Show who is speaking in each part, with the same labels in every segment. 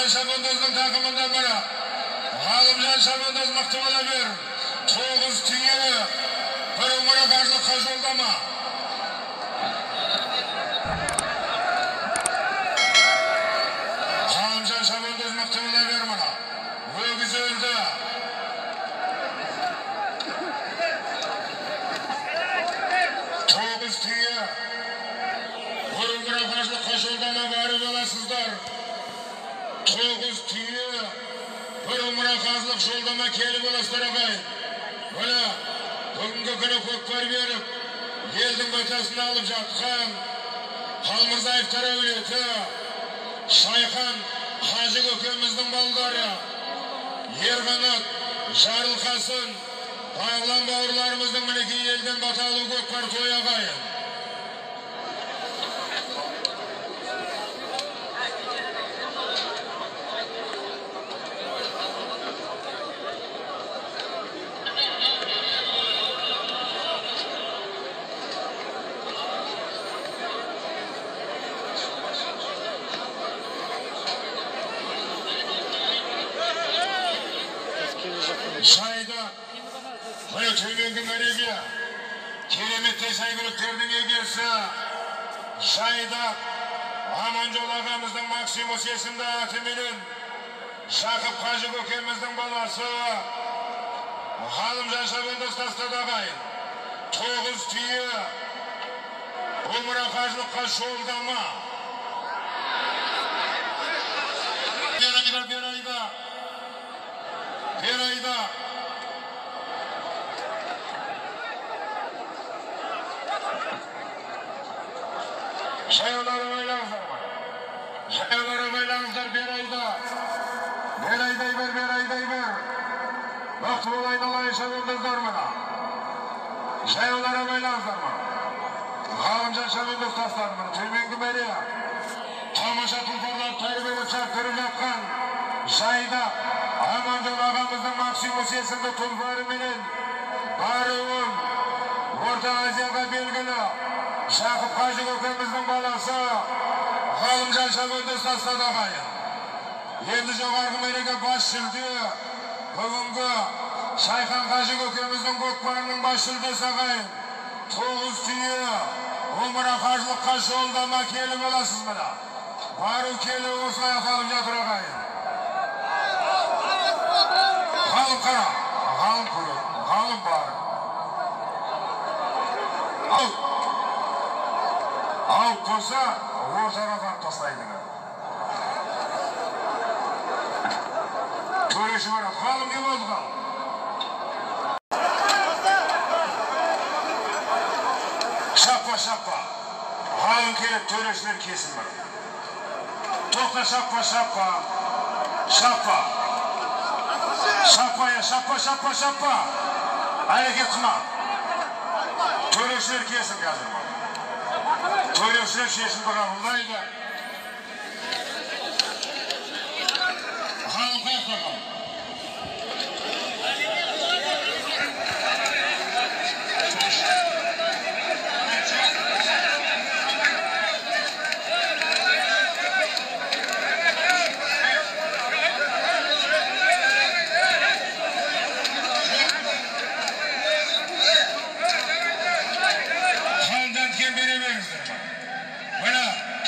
Speaker 1: Ғалымжан Шабандоздың тақымында мына. Ғалымжан Шабандоз мықты бола бер. 9 түйе, бір умра қажылыққа жолдама. Ғалымжан Шабандоз мықты бола бер мына. Өгіз өлді. 9 түйе, бір умра қажылыққа жолдама барып аласыздар. 9 түйе, бір умра қажылық жолдама келіп аласыздар ағайын. Мына бүгінгі күні көкпар беріп, елдің батасын алып жатқан Қалмырзаевтар әулеті, Шайхан қажы көкеміздің балдары, Ерқанат, Жарылқасын, Бағлан бауырларымыздың мінекей елден бата алу көкпар той ағайын. Жайда, міне төменгі мәреге, кереметтей сәйгүліктердің егесі, Жайда, Аманжол ағамыздың Максимус есімді атыменен Жақып қажы көкеміздің баласы Ғалымжан Шабандоз тастады ағайын. 9 түйе, умра қажылыққа жолдама. Бер айда, бер айда. Жаяулар байлаңыздар. Жаяулар байлаңыздар, бер айда. Бер айдай бер, бер айдай бер. Бақыт бол айналайын шабандоздар мына. Жаяулар байлаңыздар мына. Ғалымжан Шабандоз тастады мына. Төменгі мәре. Тамаша тұлпарлар тәрбиелеп шаптырып жатқан Жайда Аманжол ағамыздың Максимус есімді тұлпарыменен баруын Орта Азияға белгілі Жақып қажы көкеміздің баласы Ғалымжан Шабандоз тастады ағайын. Енді жоғарғы мәреге бас жүлде бүгінгі Шайхан қажы көкеміздің көкпарының бас жүлдесі ағайын. 9 түйе, умра қажылыққа жолдама келіп аласыз мына. Бару келу осылай аталып жатыр ағайын. Ғалым қара, ғалым көреді, ғалым бар. Ал, алып қойса, ортаға апарып тастайды. Төреші барады. Ғалым не болды, ғалым? Шаппа, шаппа. Ғалым келіп, төрешілер кесін бар. Тоқта, шаппа, шаппа. Шаппа. Шаппа, шаппа, шаппа, шаппа. Әрекет қылма. Төрешілер кесін қазір. Төрешілер шешімді қабылдайды. Ғалым қаяқта ғалым?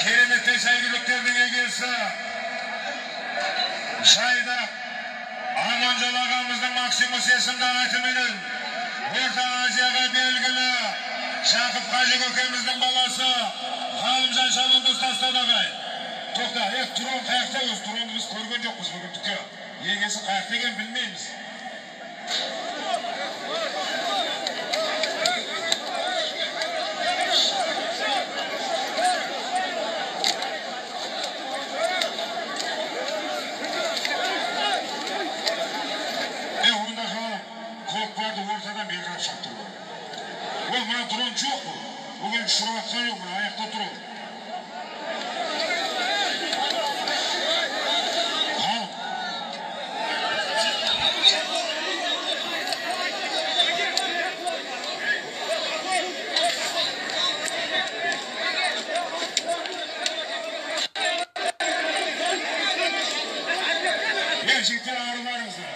Speaker 1: Кереметтей сәйгүліктердің егесі Жайда Аманжол ағамыздың Максимус есімді атыменен Орта Азияға белгілі Жақып қажы көкеміздің баласы Ғалымжан Шабандоз тастады ағайын. Тоқта, трон қаяқта өзі? Тронды біз көрген жоқпыз бүгіндікке. Егесі қаяқта екенін білмейміз. Ортадан бері қарап шаптырды. Ол мына дрон жоқ бұл. Бүгін ұшырып жатқан жоқ, мына аяқта дрон. Ал. Жігіттер, ары барыңыздар.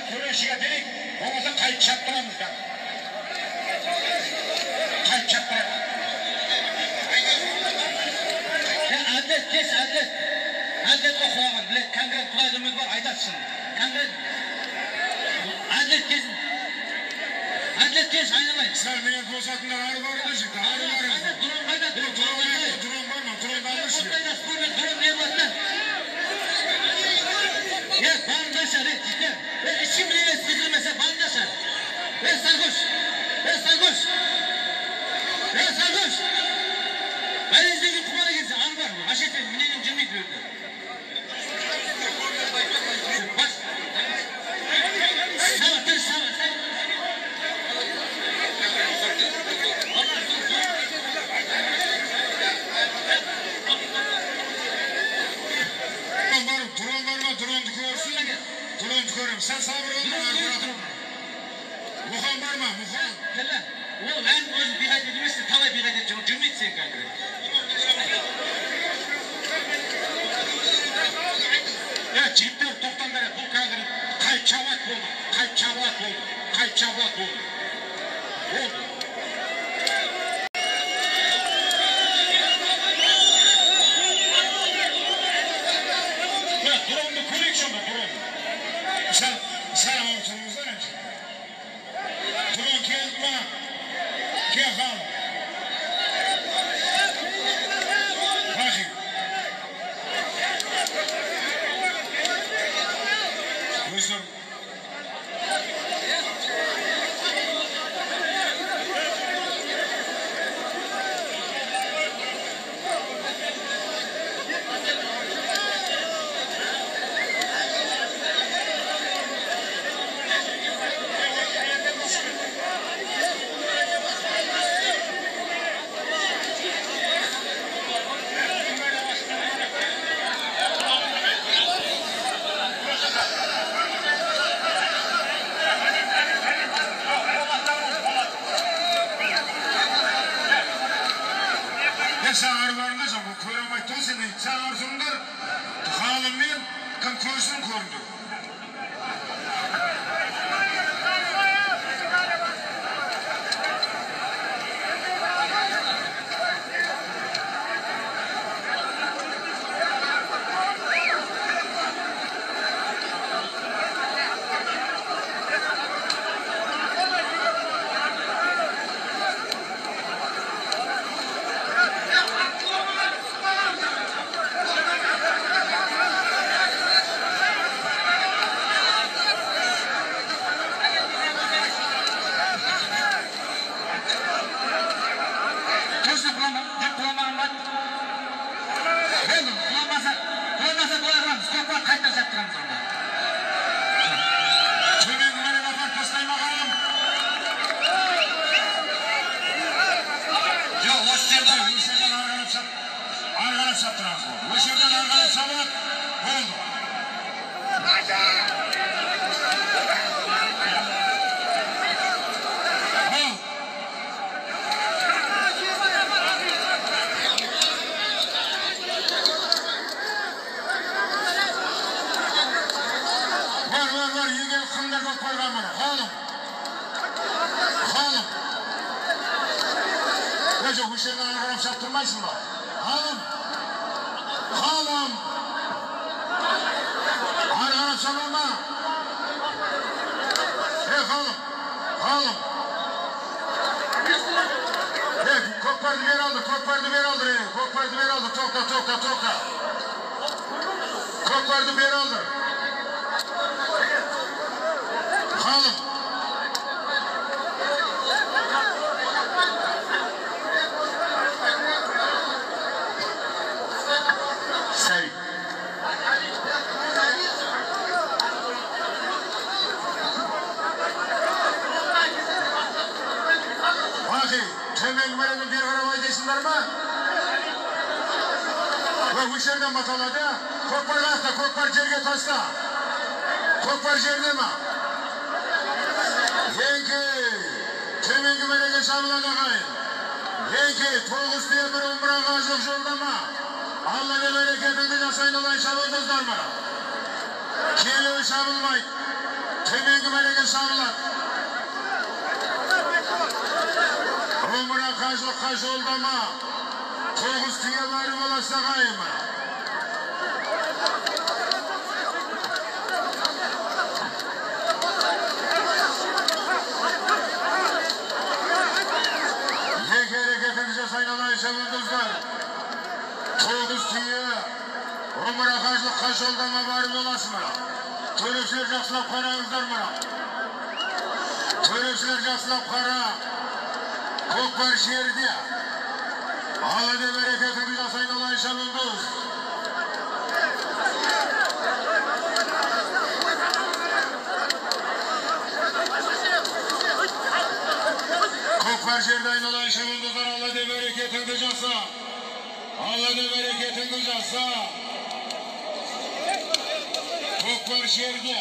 Speaker 1: Төрешіге берейік, болмаса қайтып шаптырамыз да. Қайтып шаптырамыз.
Speaker 2: Әділет, кеш, әділет. Әділетке қуаған, білет, конкрет құдайдың үміті бар, айтады шын. Конкрет. Әділет кесін. Әділет кеш, айналайын.
Speaker 1: Сәл мені босатыңдар, ары барыңдар жігіттер, ары барыңыздар.
Speaker 2: Дрон қайда?
Speaker 1: Дрон бар ма? Дрон алыңызшы.
Speaker 2: Дрон не болады? Барыңдаршы, жігіттер. Ешкім білмес, білмесе, барыңдаршы. Сарқош, Сарқош, Сарқош. Бәлездегі құмар екенсің, ары бар. Вообще сен мнениең жүрмейді бұл жерде. Бас. Сабыр, тыныш, сабыр, сабыр.
Speaker 1: Дрон бар ма? Дронды көрсін. Дронды көремін. Сәл сабыр болыңдар. Мұқан бар ма? Мұқан.
Speaker 2: Тілі. Ол ән өзі бейғайт емес, талай бейғайт жүрмейді сен конкрет.
Speaker 1: Жігіттер, тоқтаңдар. Бұл қазір қайтып шабады болды. Қайтып шабады болды. Қайтып шабады болды. Болды. Дронды көрейікші онда, дронды. Сәл алып тұрыңыздар енді. Дрон келді ма? Кел, ғалым. Рахим. Өздер. Сен ары барыңдаршы, бұл көре алмайды ғой сен. Сен ары тұрыңдар, ғалыммен кім көрсін көріңдер. Төменгі қарай апарып тастай ма, ғалым?
Speaker 2: Жоқ, осы жерде.
Speaker 1: Осы жерден ары қарап шап, ары қарап шаптырамыз болды. Осы жерден ары қарап шабылады. Болды. Болды. Бар, бар, бар, егер қыңдар болып қойған мұны. Ғалым. Ғалым. Жоқ, осы жерден ары қарап шаптырмайсың ба? Ғалым. Ғалым. Ары қарап шаба ма? Ғалым. Ғалым. Көкпарды бері алды, көкпарды бері алды, көкпарды бері алды. Тоқта, тоқта, тоқта. Көкпарды бері алды. Осы жерден баталады. Көкпар лақта, көкпар жерге таста. Көкпар жерде ма? Еңкей, төменгі мәреге шабылады ағайын. Еңкей, 9 түйе бір умра қажылық жолдама. Алла деп әрекетіңді жаса айналайын шабандоздар ма? Келуі шабылмайды, төменгі мәреге шабылады. Умра қажылыққа жолдама. 9 түйе барып аласа ағайын ма? Айналайын шабандоздар. 9 түйе умра қажылыққа жолдама барып аласыз мына. Төрешілер жақсылап қараңыздар мына. Төрешілер жақсылап қара. Көкпар жерде. Алла деп әрекетіңді жаса айналайын шабандоз. Көкпар жерде айналайын шабандоздар, Алла деп әрекетіңді жаса. Алла деп әрекетіңді жаса. Көкпар жерде.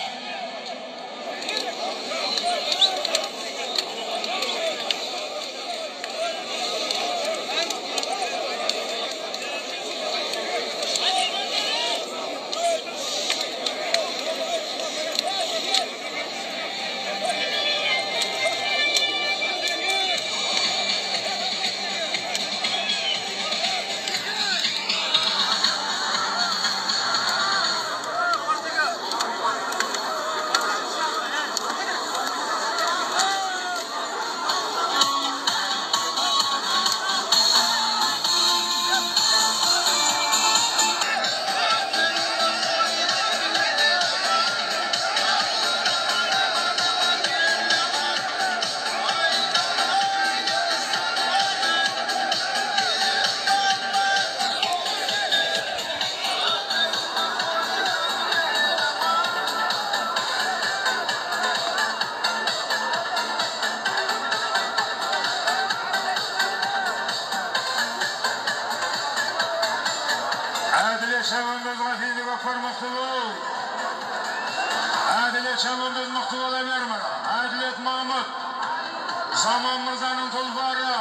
Speaker 1: Шабандозға тиді көкпар мықты бол. Әділет шабандоз мықты бола бер мына. Әділет Мамыт, Заман мырзаның тұлпары.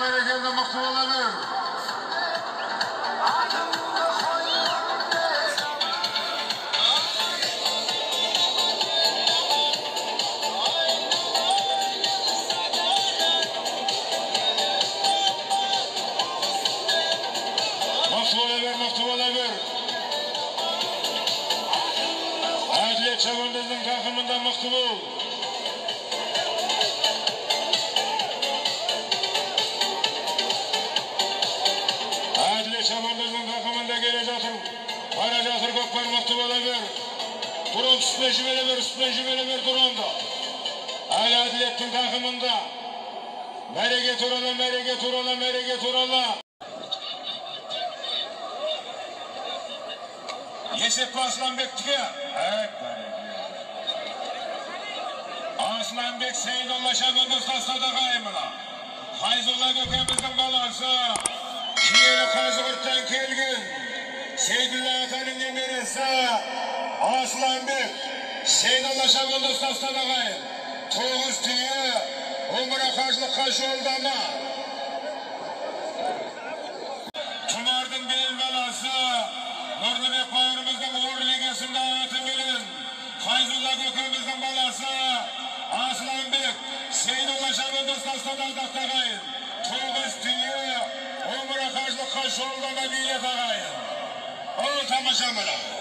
Speaker 1: Бәрекелді, мықты бола бер. Мықты бола бер. Әділет шабандоздың тақымында мықты бол. Әділет шабандоздың тақымында келе жатыр. Бара жатыр көкпар, мықты бола бер. Дрон үстіне жібере бер, үстіне жібере бер дронды. Әлі Әділеттің тақымында. Мәреге турала, мәреге турала, мәреге турала. Есеп Асланбектікі. Асланбек Сейдолла шабандоз тастады ағайын мына. Файзулла көкеміздің баласы. Киелі Қазығұрттан келген Сейдулла атаның немересі Асланбек Сейдолла шабандоз тастады ағайын. 9 түйе умра қажылыққа жолдама. Тұмардың бел баласы Нұрлыбек бауырымыздың Ор лигасында аты Файзулла көкеміздің баласы Асланбек Сейдолла шабандоз тастады ардақты ағайын. 9 түйе умра қажылыққа жолдама билет ағайын. Ол тамаша мына.